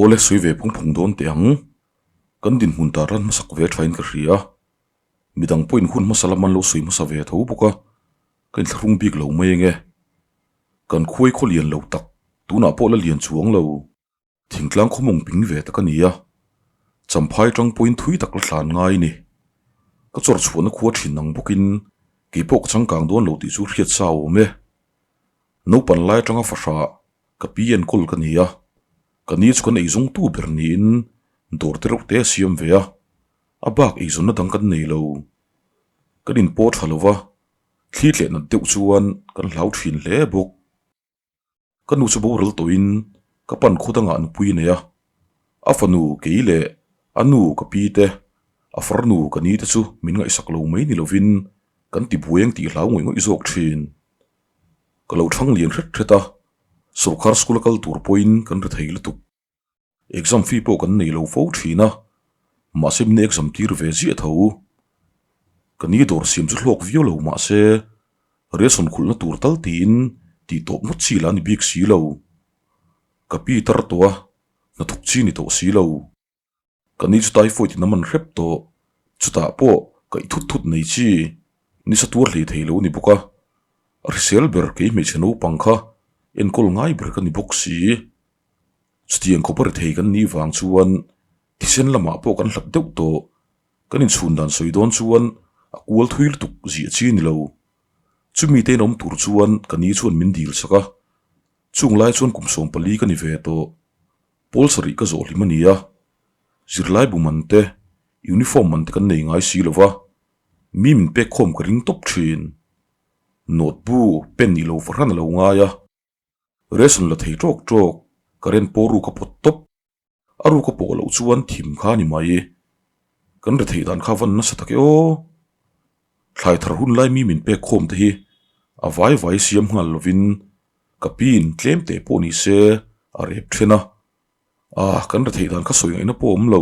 Awle sawi ve phung phung dawn teh ang. Kan dinhmun tar lan hmasak ve thain ka hria. Midang pawhin hun hmasa lam an lo sawi hmasa ve tho bawk a, ka inthlahrung bik lo mai enge. Kan khuai khaw lian lo tak, tunah pawh la lian chuang lo. Thingtlang khawmawng ping ve tak a ni a, Champhai tang pawhin thui tak la thlan ngai ni. Ka chawr chhuahna khua thin ang bawkin kei pawh ka changkang dawn lo tih chu hriat sa awm e. Naupan lai atanga fahrah ka pi enkawl ka ni a, ka ni chu kan eizawng tu ber niin dawr te reuh te a siam ve a, a bak eizawnna dang kan nei lo. Kan inpaw tha lo va, thli tleh nat deuh chuan kan hlau thin hle bawk. Ka nu chu boral tawhin ka pan khaw dangah nupui a nei a, a fanu kei leh a nu ka pi te, a farnu ka ni te chu min ngaihsak lo mai ni lovin kan ti buai ang tih hlau ngawih ngawih zawk thin. Ka lo thang lian hret hret a, sawrkar school a kal tur pawhin kan ri thei lutuk. Exam fee pawh kan nei lo fo thin a, mahse min exam tir ve ziah tho. Ka ni dawr siam chu hlawk viau lo mahse ration khulhna tur tal tiin tih tawp ngawt chi lah a ni bik si lo. Ka pi tar tawh a, hnathawk chi ni tawh si lo. Ka ni chu typhoid in a man hrep tawh, chutah pawh kaih thut thut nei chi nisa tuar hlei thei lo a ni bawk a, a hrisel ber kei hmeichhe naupang kha enkawl ngai ber ka ni bawk si. Chutiang khawpa ri thei kan nih vang chuan thisen lamah pawh kan hlat deuh tawh. Kan inchhun dan sawi dawn chuan a kual thui lutuk ziah chi ni lo. Chumi te inawm tur chuan ka ni chuan min dil sak a, chung lai chuan kum 14 ka ni ve tawh. Pawl sarih ka zawh hlim a ni a, zirlai bu man te, uniform man te kan nei ngai si lo va, mi min pek khawm ka ring tawp thin. Note bu, pen i lo fahran a lo ngai a. Ration la thei tawk tawk, current pawh ruk a pawt tawp. A ruk a pawh loh chuan thim kha a ni mai. Kan ri theih dan kha van nasa tak e aw. Thlai thar hun lai mi min pek khawm te hi a vai vai siam nghal lovin ka pin tlem teh pawh ni se a rep then a. Ah, kan ri theih dan kha sawi ngaihna pawh a awm lo.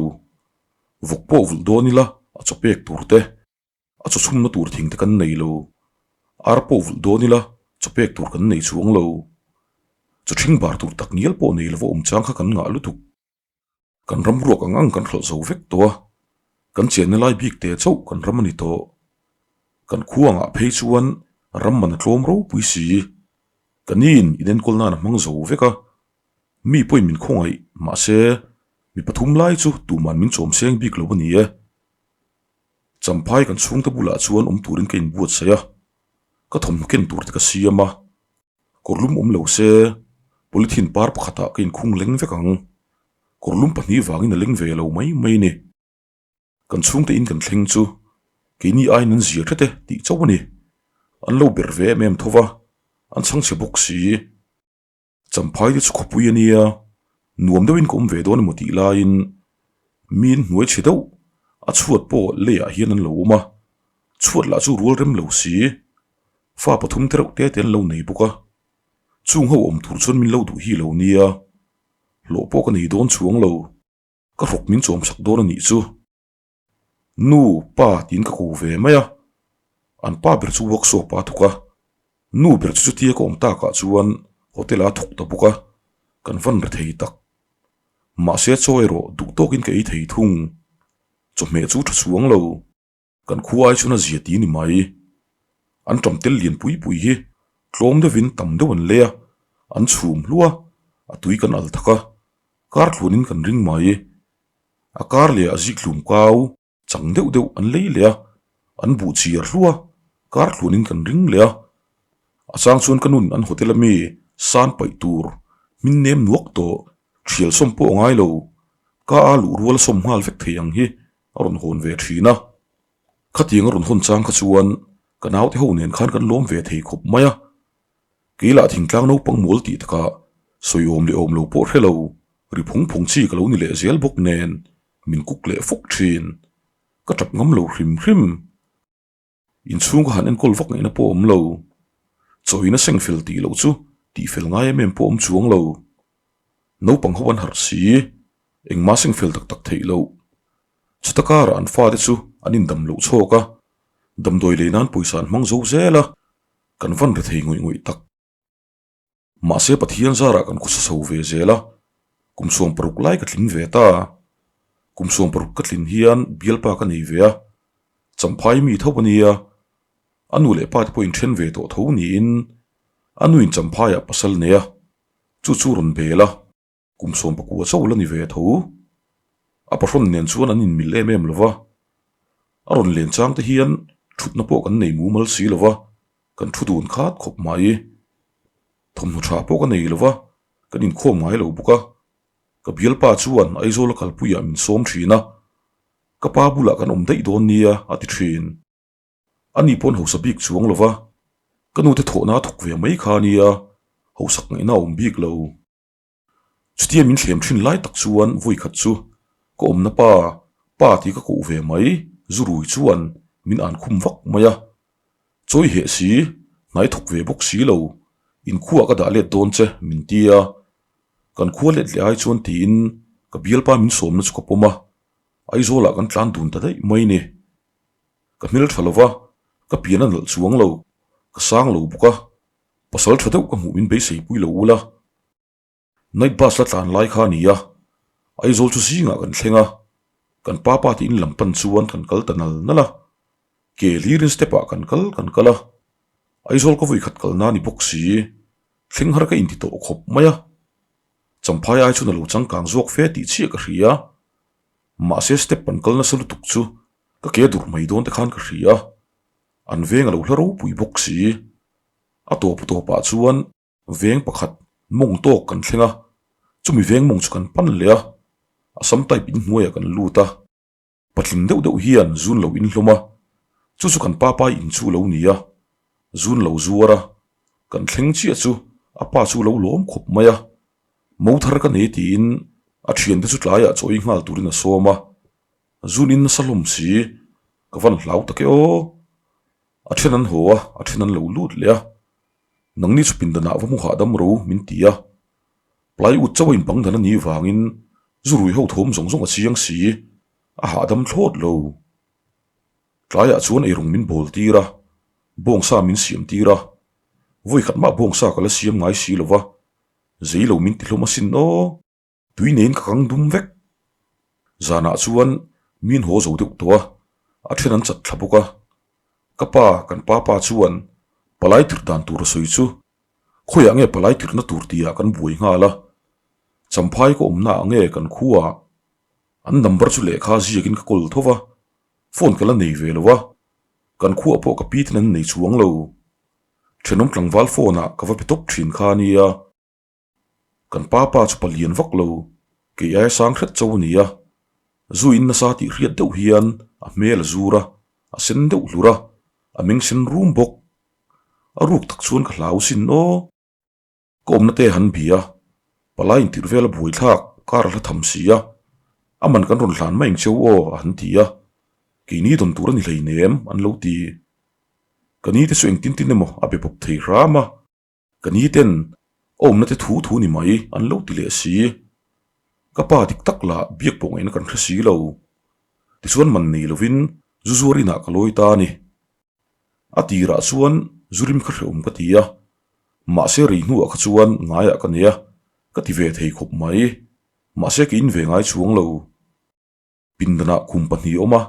Vawk pawh vulh dawn ila a chaw pek tur te. A chaw chhumna tur thing te kan nei lo. Ar pawh vulh dawn ila chaw pek tur kan nei chuang lo. Chaw ṭhing bar tur tak ngial pawh nei lova awm chang kha kan ngah lutuk. Kan ram ruak ang ang kan hralh zo vek tawh a, kan chenna lai bik te chauh kan ram a ni tawh. Kan khua angah phei chuan ram man a tlawm ropui si. Ka niin inenkawl nan a hmang zo vek a, mi pawhin min khawngaih mahse mi pathum lai chu tuman min chawm seng bik lo a ni e. Champhai kan chhungte bulah chuan awm turin ka inbuatsaih a, ka thawmhnaw ken tur te ka siam a, kawrlum awm lo se polythene par pakhatah ka inkhung leng vek ang, kawrlum pahnih vangin a leng ve lo mai mai a ni. Kan chhungte in kan thleng chu keini aiin an zia hret e tih chauh a ni, an lo ber ve em em tho va, an chhangchhe bawk si. Champhai te chu khawpui a nia, nuam deuhin ka awm ve dawn emaw tih laiin miin hnuai chhe deuh a chhuat pawh leiah hian an lo awm a, chhuat lah chu rual rem lo si, fa pathum te reuh te te an lo nei bawk a, chung ho awm tur chuan min lo duh hi lo nia, hlawh pawh ka nei dawn chuang lo, ka hrawk min chawm sak dawn a nih chu. Nu, pa tiin ka ko ve mai a, an pa ber chu workshop ah a thawk a, nu ber chu chutia ka awm takah chuan hotel ah a thawk ta bawk a, kan van ri thei tak. Mahse chaw erawh duh tawkin ka ei thei thung, chawhmeh chu tha chuang lo. Kan khua ai chuan a zia ti ni mai. An ṭam tel lian pui pui hi tlawm deuhin tam deuh an lei a, an chhum hluah a, a tui kan al thak a, kar thluanin kan ring mai. A kar leh a zik hlum kau chang deuh deuh an lei leh a, an buh chiar hluah kar thluanin kan ring leh a. A chang chuan ka nun an hotel ami san paih tur hmin nem nuak tawh thial sawm pawh a ngai lo, ka a luh rual a sawm nghal vek thei ang hi a rawn hawn ve thin a. Khatiang a rawn hawn chang kha chuan ka naute ho nen khan kan lawm ve thei khawp mai a. Kei lah thingtlang naupang mual tih takah sawi awm leh awm lo pawh hre lo, ri phung phung chi ka lo ni leh zel bawk nen min kuk leh fuk thin. Ka tap ngam lo hrim hrim. Inchhung ka han enkawl vak ngaihna pawh awm lo. Chawina seng fel tih loh chu tih fel ngai em em pawh awm chuang lo. Naupang ho an harh si, engmah seng fel tak tak theih loh. Chuta karah an fate chu an indam loh chhawk a, damdawi lei nan pawisa an hmang zo zel a. Kan van ri thei ngawih ngawih tak. Mahse Pathian zarah kan khawsa chho ve zel a. Kum 16 lai ka tling ve ta. Kum 16 ka tlin hian bialpa ka nei ve a, Champhai mi tho a nia. A nu leh pa te pawh inthen ve tawh tho niin a nuin Champhaiah pasal nei a, chu chu rawn bel a. Kum 19 chauh la ni ve tho. A pahrawn nen chuan an inmil em em lo va, a rawn len chang te hian thutna pawh kan nei mumal si lo va, kan thu dun khat khawp mai. Thawmhnaw tha pawh ka nei lo va, kan inkhawm ngai lo bawk a. Ka bialpa chuan Aizawl a kalpuiah min sawm thin a, ka pa bulah kan awm daih dawn nia a ti thin. Ani pawn hausa bik chuang lo va, ka nute thawhna a thawk ve mai kha a nia, hausak ngaihna a awm bik lo. Chutia min thlem thin lai tak chuan vawi khat chu ka awmna pa, pa tih ka koh ve mai, zu rui chuan min an khum vak mai a. Chawi heh si, hnai thawk ve bawk si lo, inkhuaah ka dah let dawn che min ti a. Kan khua let leh ai chuan tiin ka bialpa min sawmna chu ka pawm a, Aizawlah kan tlan dun ta daih mai ni. Ka hmel tha lo va, ka pian a nalh chuang lo, ka sang lo bawk a, Pasal tha deuh ka hmuh min beisei pui lo ula. Night bus la tlan lai kha a ni a, Aizawl chu zingah kan thleng a, kan pa pa te in lam pan chuan kan kal ta nal nal a, ke hlirin step ah kan kal kan kal a, Aizawl ka vawi khat kalna a ni bawk si, thleng har ka inti tawh khawp mai a, Champhai ai chuan a lo changkang zawk fe tih chiah ka hria, mahse step kan kal nasa lutuk chu ka ke dur mai dawn te khan ka hria. An veng a lo hla ropui bawk si. A tawp tawpah chuan veng pakhat mawng tawk kan thleng a, chumi veng mawng chu kan pan leh a, Assam type in hnuaiah kan lut a. Patling deuh deuh hian zun lo in hlawm a, chu chu kan pa pa in chu lo ni a, zun lo zuar a, kan thleng chiah chu a pa chu lo lawm khawp mai a, mo thar ka nei tiin a thiante chu tlaiah chaw ei nghal turin a sawm a. Zun in nasa hlawm si, ka van hlau tak e aw. A then an haw a, a then an lo lut leh a. Nangni chu pindanah va hmu hahdam ro min ti a. Plywood chauh a inbang dan a nih vangin zu rui ho thawm zawng zawng a chiang si, a hahdam thlawt lo. Tlaiah chuan eirawng min bawl tir a, bawngsa min siam tir a. Vawi khat mah bawngsa ka la siam ngai si lo va, zei lo min ti hlawm asin aw. Tui neiin ka kang dum vek. Zanah chuan min haw zo deuh tawh a, a then an chat thla bawk a. Ka pa, kan pa pa chuan palai tirh dan tur a sawi chu khawiah nge palai tirhna tur tihah kan buai nghal a. Champhai ka awmna ah nge kan khua ah an number chu lehkha ziakin ka call tho va, phone ka la nei ve lo a, kan khuaah pawh ka pi ten an nei chuang lo. Thenawm tlangval phone ah ka va pe tawp thin kha a nia. Kan pa pa chu palian vak lo, kei aia sang hret cho a ni a. Zu in nasa tih hriat deuh hian a hmel a zur a, a sen deuh hlur a, a meng sen rum bawk. A ruk tak chuan ka hlau sin aw. Ka awmna te han bia a, palai intirh vel a buaithlak kar a hla tham si a, a man kan rawn hlan mai ang cheu aw a han ti a, keini dawn tur a ni hleinem an lo ti. Ka ni te chu engtin tin emaw a be pawp thei hram a. Ka ni ten awmna te thu thu ni mai an lo ti leh si. Ka pa dik tak lah biak pawh ngaihna kan hre si lo. Tichuan man nei lovin zu zuar inah ka lawi ta a ni. A tirah chuan zu rim kha hrehawm ka ti a, mahse rei hnuah kha chuan ngaiah ka nei a, ka ti ve thei khawp mai. Mahse ka in ve ngai chuang lo. Pindanah khum pahnih a awm a,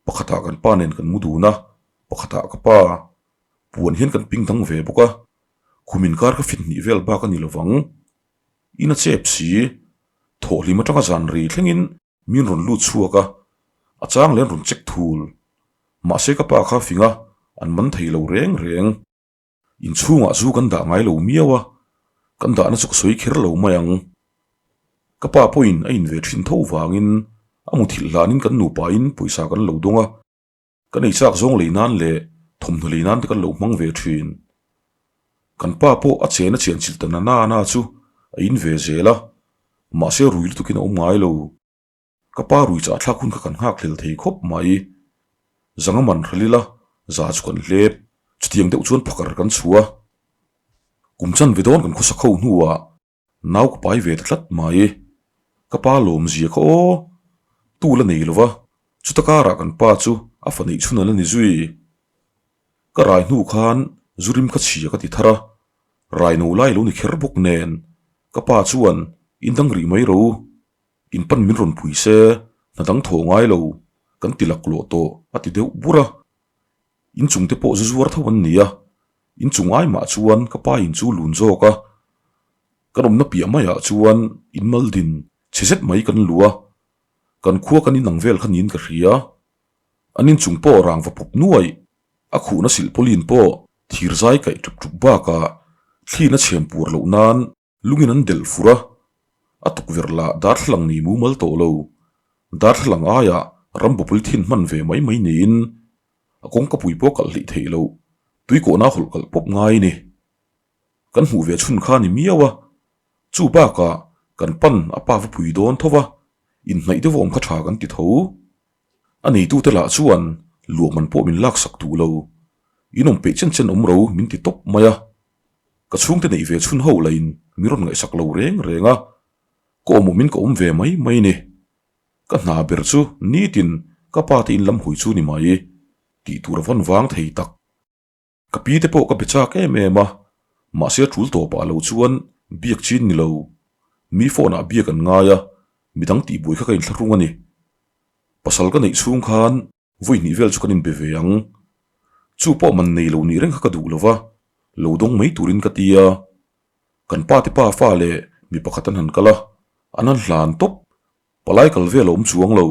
pakhatah kan pa nen kan mu dun a, pakhatah ka pa. Puan hian kan ping dang ve bawk a, khum inkar kha fit hnih vel bak a ni lovang. In a chep si, thawhhlim atanga zan rei thlengin min rawn lut chhuak a, a chang leh an rawn check thul. Mahse ka pa kha fing a, an man thei lo reng reng. Inchhungah zu kan dah ngai lo miau a, kan dahna chu ka sawi kher lo mai ang. Ka pa pawhin a in ve thin tho vangin a muthilh hlanin kan nupain pawisa kan lo dawng a, kan ei chak zawng lei nan leh thawmhnaw lei nan te kan lo hmang ve thin. Kan pa pawh a chen a chian chilh ta na na chu a in ve zel a, mahse rui lutukin a awm ngai lo. Ka pa rui chah thlak hun kha kan nghak hlel thei khawp mai. Zanga man hral ila, za chu kan hlep. Chutiang deuh chuan phakar kan chhuah a. Kum chan ve dawn kan khawsa kho hnuah nau ka pai ve ta tlat mai. Ka pa lawmzia kha aw, tu la nei lova, chuta karah kan pa chu a fa neih chhun a la ni zui. Ka rai hnu khan zu rim kha chhia ka ti thar a, rai no lai lo ni kher bawk nen ka pa chuan. In dang rih mai ro, in pan min rawn pui se, hna dang thaw ngai lo, kan ti laklawh tawh a ti deuh bur a. In chung te pawh zu zuar tho an ni a, in chung ai mah chuan ka pa in chu lun zawk a. Kan awmna piah maiah chuan in mal din chhe zet mai kan lu a, kan khua kan inang vel kha niin ka hria. An inchung pawh rang va pawp nuaih, a khuhna silh pawlin pawh thir zai kaih ṭup ṭup bakah thlin a chhem pur loh nan lungin an delh fur a, a tukverh lah darthlalang nei mumal tawh lo, darthlalang aiah ram bawpul thin hman ve mai mai niin a kawngka pui pawh kalh hleih theih loh, tuikawhna hawlh kalh pawp ngai a ni. Kan hmuh ve chhun kha a ni miau a, chu bakah kan pan a pa va pui dawn tho va, inhnaih deuh a awm kha tha kan ti tho. A neitute lah chuan luahman pawh min laksak duh lo, in awm peih chen chen awm ro min ti tawp mai a. Ka chhungte neih ve chhun ho lahin min rawn ngaihsak lo reng reng a, ka awm awmin ka awm ve mai mai ni. Ka hna ber chu nitin ka pa te in lam hawi chu ni mai, tih tur a vawn vang thei tak. Ka pi te pawh ka be chak em em a, mahse a tul tawpah lo chuan biak chin ni lo. Mi phone ah biak an ngai a, midang tihbuai kha ka inthlahrung a ni. Pasal ka neih chhung khan vawi hnih vel chu kan inbe ve ang. Chu pawh man nei lo nih reng kha ka duh lo va, lo dawng mai turin ka ti a. Kan pa te pa fa leh mi pakhat an han kal a, an han hlan tawp. Palai kal vel a awm chuang lo.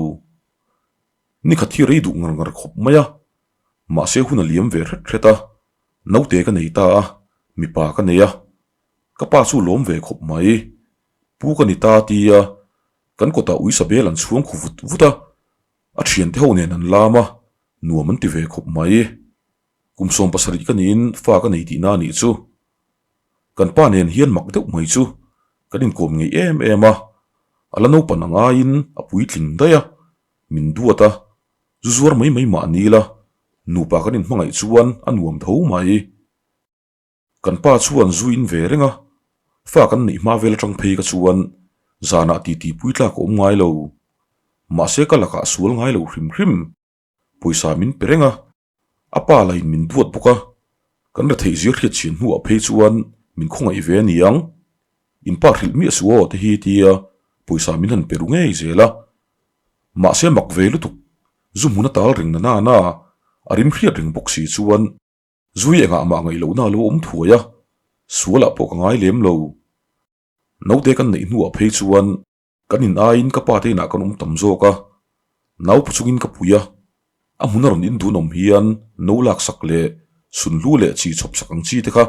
Nikhat hi rei duh ngar ngar khawp mai a, mahse hun a liam ve hret hret a, naute ka nei ta a, mipa ka nei a, ka pa chu lawm ve khawp mai. Pu ka ni ta tia kan kawtah uisabel an chhuang khu vut vut a, a thiante ho nen an lam a, nuam an ti ve khawp mai. Kum 70 ka niin fa ka nei tihna a nih chu. Kan pa nen hian mak deuh mai chu kan inkawm ngei em em a, a la naupan ang aiin a puitling daih a, min duat a, zu zuar mai mai mah ni la, nupa kan inhmangaih chuan a nuam tho mai. Kan pa chuan zu in ve reng a, fa kan neih hma vel atang phei ka chuan zanah titi pui tlak a awm ngai lo. Mahse ka lakah a sual ngai lo hrim hrim, pawisa min pe reng a, A pa lahin min duat bawk a, kan retheih zir hriat chhian hnuah phei chuan min khawngaih ve a ni ang. In pa hrilh miah suh aw te hi tia pawisa min han pe ru ngei zel a. Mahse mak ve lutuk, zu hmun a tal reng na nana a rim hriat reng bawk si chuan zui engah mah ngaih lohna a lo awm thuai a, sualah pawh ka ngai lem lo. Naute kan neih hnuah phei chuan Kan in aiin ka pa te inah kan awm tam zawk a, nau pu chungin ka pui a, a hmun a rawn in dun awm hian no laksak leh sunhlu leh chi chhawp sak ang chi te kha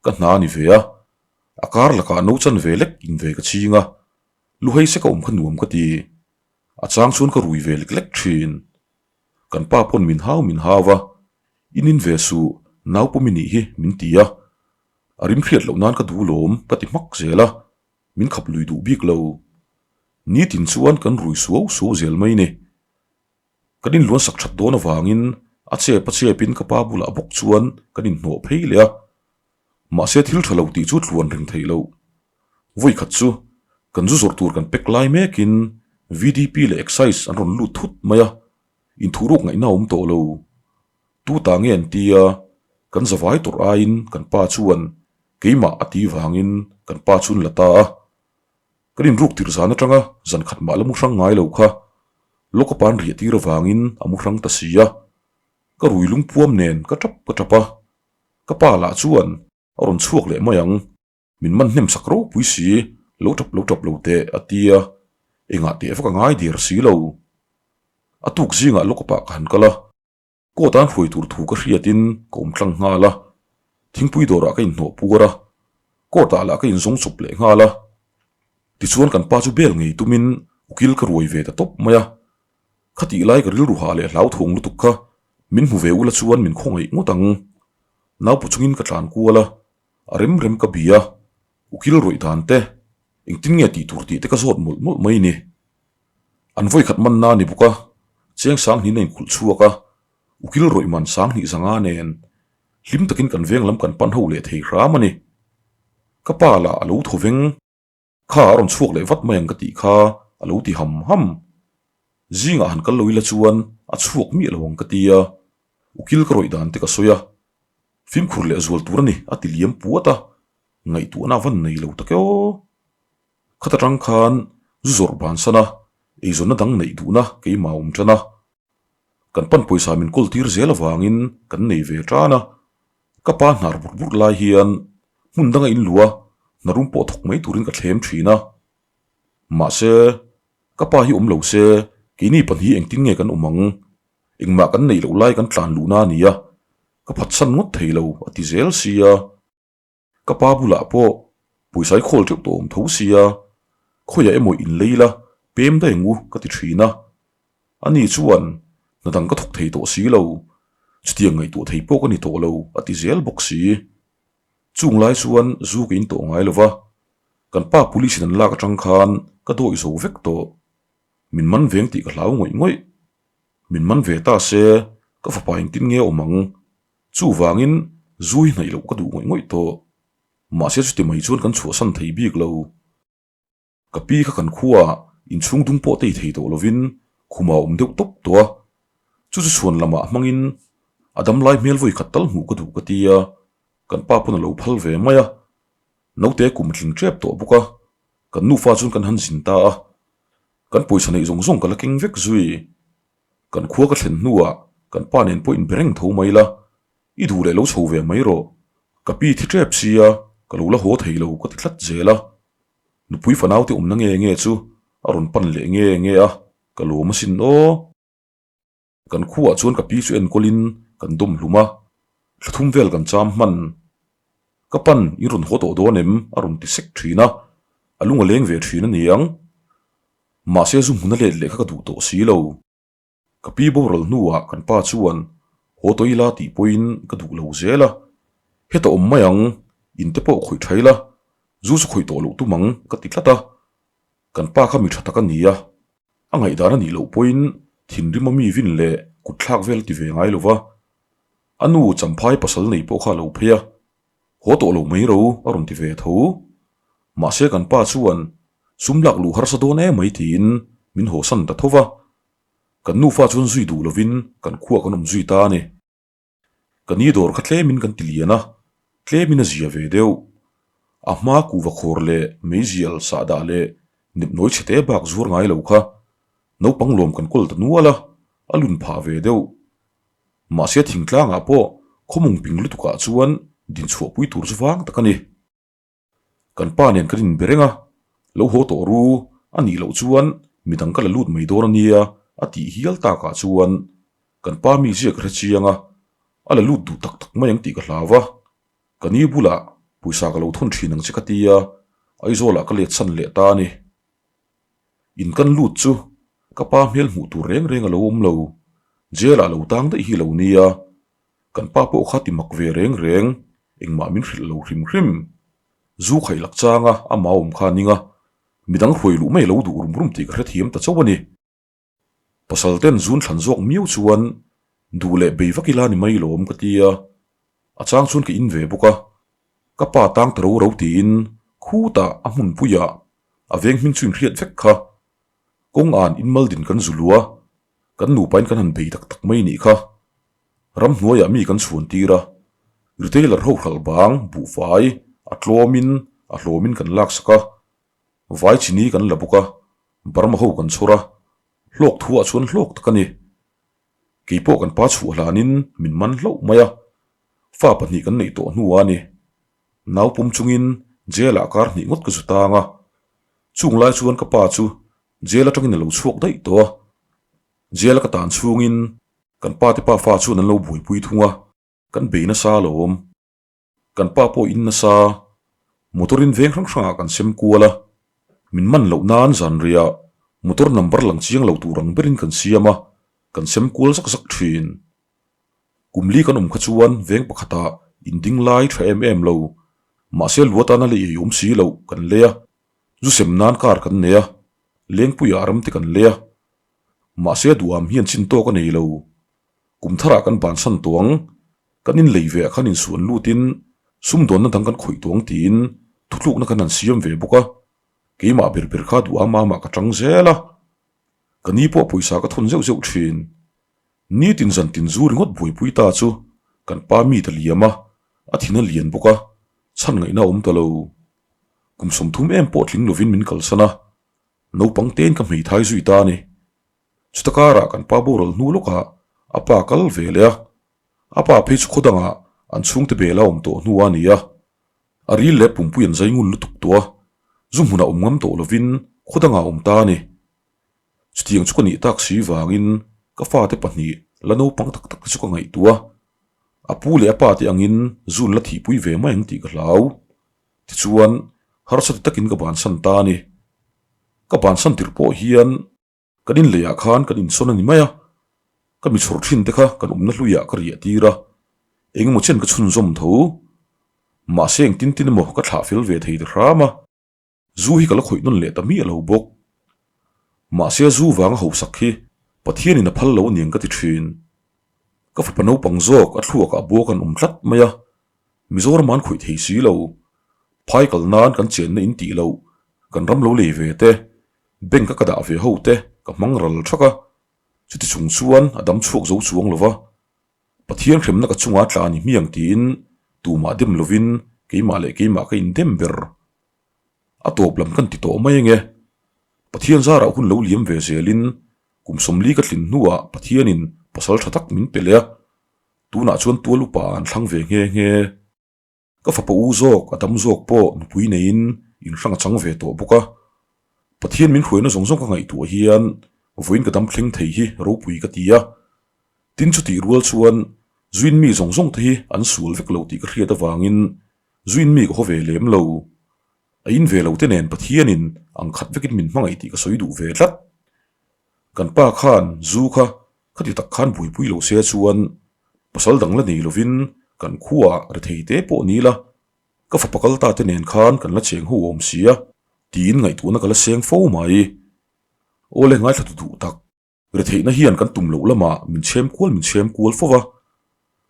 ka hna a ni ve a, a kar lakah no chan ve lek in ve ka ching a, luhei sek a awm kha nuam ka ti, a chang chuan ka rui ve lek lek thin. Kan pa pawn min hau min hau a, in in ve suh, nau pawm i nih hi min ti a, a rim hriat loh nan ka duh lawm ka ti hmak zel a. Min khap lui duh bik lo. Nitin chuan kan rui suau suau zel mai ni. Kan inluan sak that dawn avangin a chep a chepin ka pa bulah bawk chuan kan inhnawh phei leh a. Mahse thil tha lo tih chu tluan reng theih loh. Vawi khat chu kan zu zawrh tur kan pack lai mekin VDP leh Excise an rawn lut thut mai a, inthuhruk ngaihna a awm tawh lo. Tu ta nge an tia, kan zavai tawrh aiin kan pa chuan Keimah a ti vangin kan pa chun la ta a, kan inruk tirh zan atanga zan khat mah la mu hrang ngai lo kha lawk a pan riah tir avangin a mu hrang ta si a, ka rui lungpuam nen ka tap ka tap a, ka pa lah chuan a rawn chhuak leh mai ang, min man hnem sak ropui si, lo tap lo tap lo teh a ti a, engah teh vak a ngai der si lo. A tuk zingah lawk a pah ka han kal a. Court an hruai tur thu ka hriatin ka awm tlang nghal a, thingpui dawrah ka inhnawh puar a, court ah lah ka inzawng chawp leh nghal a. Tichuan kan pa chu bel ngei tumin ukil ka ruai ve ta tawp mai a, khatih lai ka rilru hah leh hlauthawng lutuk kha min hmu ve ula chuan min khawngaih ngawt ang. Naupu chungin ka tlan kual a, a rem rem ka bia, ukil rawih dan te, engtin nge tih tur tih te ka zawt mawlh mawlh mai ni. An vawi khat manna a ni bawk a, Chiang Sanghnin a inkhulh chhuak a, Ukil rawih man Sanghnih zanga nen hlim takin kan veng lam kan pan ho leh thei hram a ni. Ka pa lah a lo thaw veng, Kha a rawn chhuak leh vat mai ang ka tih kha a lo ti ham ham. Zingah han kal lo ila chuan a chhuak miah lo ang ka ti a, Ukil ka rawih dan te ka sawi a, fimkhur leh zual tur a ni a ti liam puat a, ngaihtuahna a van nei lo tak e aw. Khata tang khan zu zawrh bansan a, eizawnna dang neih duhna keimah a awm tan a. Kan pan pawisa min kawl tir zel avangin kan nei ve tan a. Ka pa hnar burh burh lai hian hmun danga in luh a, hna rum pawh thawk mai turin ka thlem thin a. Mahse, ka pa hi awm lo se, keini pahnih engtin nge kan awm ang? Engmah kan neih loh lai kan tlan luhna a ni a, ka phatsan ngawt thei lo a ti zel sia. Ka pa bulah pawh pawisa i khawl teuh tawh awm tho sia, khawiah emaw in lei la, pem daih ang u ka ti thin a. Ani chuan hna dang ka thawk thei tawh si lo, chutiang ngaihtuah thei pawh ka ni tawh lo a ti zel bawk si. Chung lai chuan zu ka in tawh ngai lo va, kan pa police in an lak atang khan ka dawih zo vek tawh. Min man veng tih ka hlau ngawih ngawih. Min man ve ta se, ka fapa engtin nge awm ang? Chuvangin zu hi hnaih loh ka duh ngawih ngawih tawh. Mahse chuti mai chuan kan chhuahsan thei bik lo. Ka pi kha kan khuaah inchhung dung pawh tei thei tawh lovin khuma awm deuh tawp tawh a. Chu chu chhuan lamah hmangin a damlai hmel vawi khat tal hmuh ka duh ka ti a, kan pa pawn a lo phal ve mai a. Naute kum tling tep tawh bawk a, kan nufa chuan kan han zin ta a. Kan pawisa neih zawng zawng ka la keng vek zui. Kan khua ka thlen hnuah kan pa nen pawh inbe reng tho mai la, i duh leh lo chho ve mai rawh. Ka pi thi tep sia, ka lo la haw thei lo ka ti tlat zel a. Nupui fanaute awmna nge nge chu a rawn pan leh nge nge a, ka lawm asin aw. Kan khuaah chuan ka pi chu enkawlin kan dawm hlum a, thla thum vel kan cham hman. Ka pan i rawn haw tawh dawn em? a rawn ti sek thin a, a lung a leng ve thin a niang. Mahse zu hmun a let leh kha ka duh tawh si lo. Ka pi boral hnuah kan pa chuan haw tawh ila tih pawhin ka duh lo zel a, heta awm mai ang, in te pawh khawih tha ila, zu chu khawih tawh loh tum ang ka ti tlat a. Kan pa kha mi tha tak a ni a, a ngaihdan a nih loh pawhin thinrim a mi vin leh kut thlak vel a ti ve ngai lo va. A nu Champhai pasal nei pawh kha a lo phei a, haw tawh lo mai ro a rawn ti ve tho. Mahse kan pa chuan sum lak luh harsa dawn em mai tiin min hawsan ta tho va. Kan nufa chuan zui duh lovin kan khuah kan awm zui ta a ni. Ka ni dawr kha tlemin kan ti lian a, tlemin a zia ve deuh. A hma kuhva khawr leh meizial sahdah leh nepnawi chhe te bak zuar ngai lo kha naupang lawm kan kawl ta nual a, a lun phah ve deuh. Mahse thingtlangah pawh khawmung ping lutukah chuan dinchhuahpui tur chu vang tak a ni. Kan pa nen kan inbe reng a, lo haw tawh ru a nih loh chuan midang ka la lut mai dawn a nia a tih hial takah chuan kan pa mi zia ka hre chiang a, a la lut duh tak tak mai ang tih ka hlau va, ka ni bulah pawisa ka lo thawn thin ang che ka ti a, Aizawlah ka let san leh ta a ni. In kan lut chu ka pa hmel hmuh tur reng reng a lo awm lo, jail ah lo tang daih hi lo nia, Kan pa pawh kha ti mak ve reng reng, engmah min hrilh lo hrim hrim. Zu khaih lak changa a mau awm kha a ning a, midang hruai luh mai lo duh rum rum tih ka hrethiam ta chauh a ni. Pasal ten zun thlan zawk miau chuan duh leh bei vak ila ni mai lawm ka ti a, a chang chuan ka in ve bawk a. Ka pa tang ta ro ro tiin khutah a hmunpuiah a veng hming chu inhriat vek kha. Kawng an inmal din kan zu lu a, kan nupain kan han bei tak tak mai nih kha. Ramhnuaiah mi kan chhuan tir a, retailer ho hralh bang buhfai a tlawmin a hlawmin kan laksak a, vai chini kan la bawk a, Burma ho kan chhawr a, hlawk thuah chuan hlawk tak a ni. Keipawh kan pa chhuah hlanin min man hlauh mai a, fa pahnih kan neih tawh hnuah a ni. Nau pum chungin jail ah kar hnih ngawt ka zu tang a, chung lai chuan ka pa chu jail atangin a lo chhuak daih tawh a, jail a ka tan chhungin Kan pa te pa fa chuan an lo buaipui thung a, kan bei nasa alawm. Kan pa pawh in nasa, motor in veng hrang hrangah kan sem kual a, min man loh nan zanriah motor number lang chiang lo tur ang berin kan siam a, kan sem kual zak zak thin. Kum li kan awm kha chuan veng pakhatah in ding lai tha em em lo, mahse lu atana lei ei awm si loh kan lei a, zu sem nan car kan nei a, lengpuiah ram te kan lei a, Mahse duham hian chin tawk a nei lo. Kum tharah kan bansan tuang, kan inlei ve ah khan insuan lutin sumdawnna dang kan khawih tuang tiin thutlukna kan han siam ve bawk a. Keimah ber ber kha duham amah ka tang zel a. Ka ni pawh pawisa ka thawn zeuh zeuh thin. Nitin zantin zu ringawt buaipui ta chu kan pa mi ta liam a, a thin a lian bawk a, chhan ngaihna a awm ta lo. Kum 30 em pawh tling lovin min kalsan a, naupang tein ka hmeithai zui ta a ni. Chuta karah kan pa boral hnu lawkah a pa kal ve leh a, a pa phei chu khaw dangah an chhungte bel a awm tawh hnu a ni a. A ril leh pumpui an zai ngun lutuk tawh a, zu hmunah awm ngam tawh lovin khaw dangah a awm ta a ni. Chutiang chu ka nih tak si vangin ka fate pahnih la naupang tak tak te chu ka ngaihtuah a, a pu leh a pa te angin zun la thihpui ve mai ang tih ka hlau. Tichuan, harsa ti takin ka bansan ta a ni. Ka bansan tirh pawh hian kan inleiah khan kan insawn a ni mai a, ka mi chhawr thin te kha kan awmna hluiah ka riah tir a, engemaw chen ka chhunzawm tho. Mahse engtin tin emaw ka thlah fel ve thei ta hram a. Zu hi ka la khawih nawn leh ta miah lo bawk. Mahse zu vanga hausak hi Pathianin a phal lo aniang ka ti thin. Ka fapa naupang zawk a thluakah a buak an awm tlat mai a, Mizoram an khawih thei si lo. Phai kal nan kan chenna in tih loh, kan ram lo lei ve te, bank a ka dah ve ho te ka hmang ral thak a, chuti chung chuan a dam chhuak zo chuang lo va. Pathian hremna ka chungah tla ni hmiang tiin tumah dem lovin keimah leh keimah ka indem ber. A tawp lam kan ti tawh mai ange. Pathian zarah hun lo liam ve zelin kum 40 ka tlin hnuah Pathianin pasal tha tak min pe leh a, tunah chuan tual upa an thlang ve nghe nghe. Ka fapa u zawk, a dam zawk pawh nupui neiin inhrang a chang ve tawh bawk a. Pathian min hruaina zawng zawng ka ngaihtuah hian vawiin ka dam thleng thei hi ropui ka ti a. Tin chutih rual chuan zuin mi zawng zawng te hi an sual vek lo tih ka hriat avangin zuin mi ka haw ve lem lo. A in ve lo te nen Pathianin ang khat vekin min hmangaih tih ka sawi duh ve tlat. Kan pa khan zu kha Khati tak khan buaipui lo se chuan pasal dang la nei lovin kan khuaah rethei te pawh ni la, ka fapa kal ta te nen khan kan la cheng ho awm sia tiin ngaihtuahna ka la seng fo mai. Awle ngaithla tu duh tak, retheihna hian kan tum loh lamah min chhem kual min chhem kual fo va,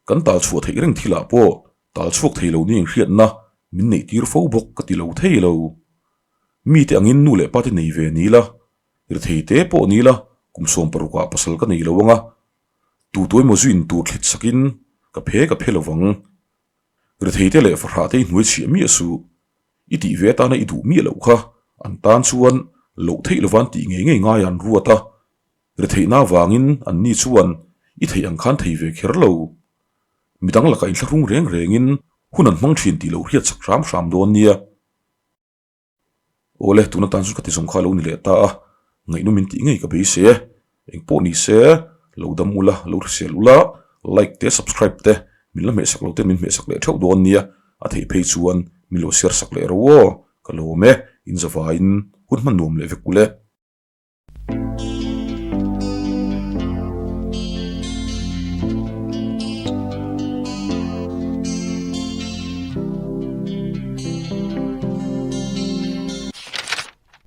kan tal chhuah theih reng thilah pawh tal chhuak thei lo ni inhriatna min neih tir fo bawk ka ti lo thei lo. Mite angin nu leh pa te nei ve ni la, Rethei te pawh ni la, kum 16 ah pasal ka nei lo anga, tu tu emaw zu in tur thlit sakin ka phe ka phe lo vang. Rethei te leh fahrah te i hnuai chhiah miah suh, i tih ve atana i duh miah loh kha an tan chuan loh theih lovan tih ngei ngei ngai an ruat a, retheihna avangin an ni chuan i theih ang khan thei ve kher lo. Midang lakah inthlahrung reng rengin hun an hmang thin tih lo hriat chak hram hram dawn nia. Awle, tuna tan chu ka ti zawng kha lo ni leh ta a, ngaihnawm min tih ngei ka beisei e. Engpawh ni se, lo dam ula, lo hrisel ula, like te, subscribe te, min la hmehsak lo ten min hmehsak leh theuh dawn nia, a theih phei chuan min lo share sak leh ro aw, ka lawm e, in zavaiin hun hman nuam leh vek ule.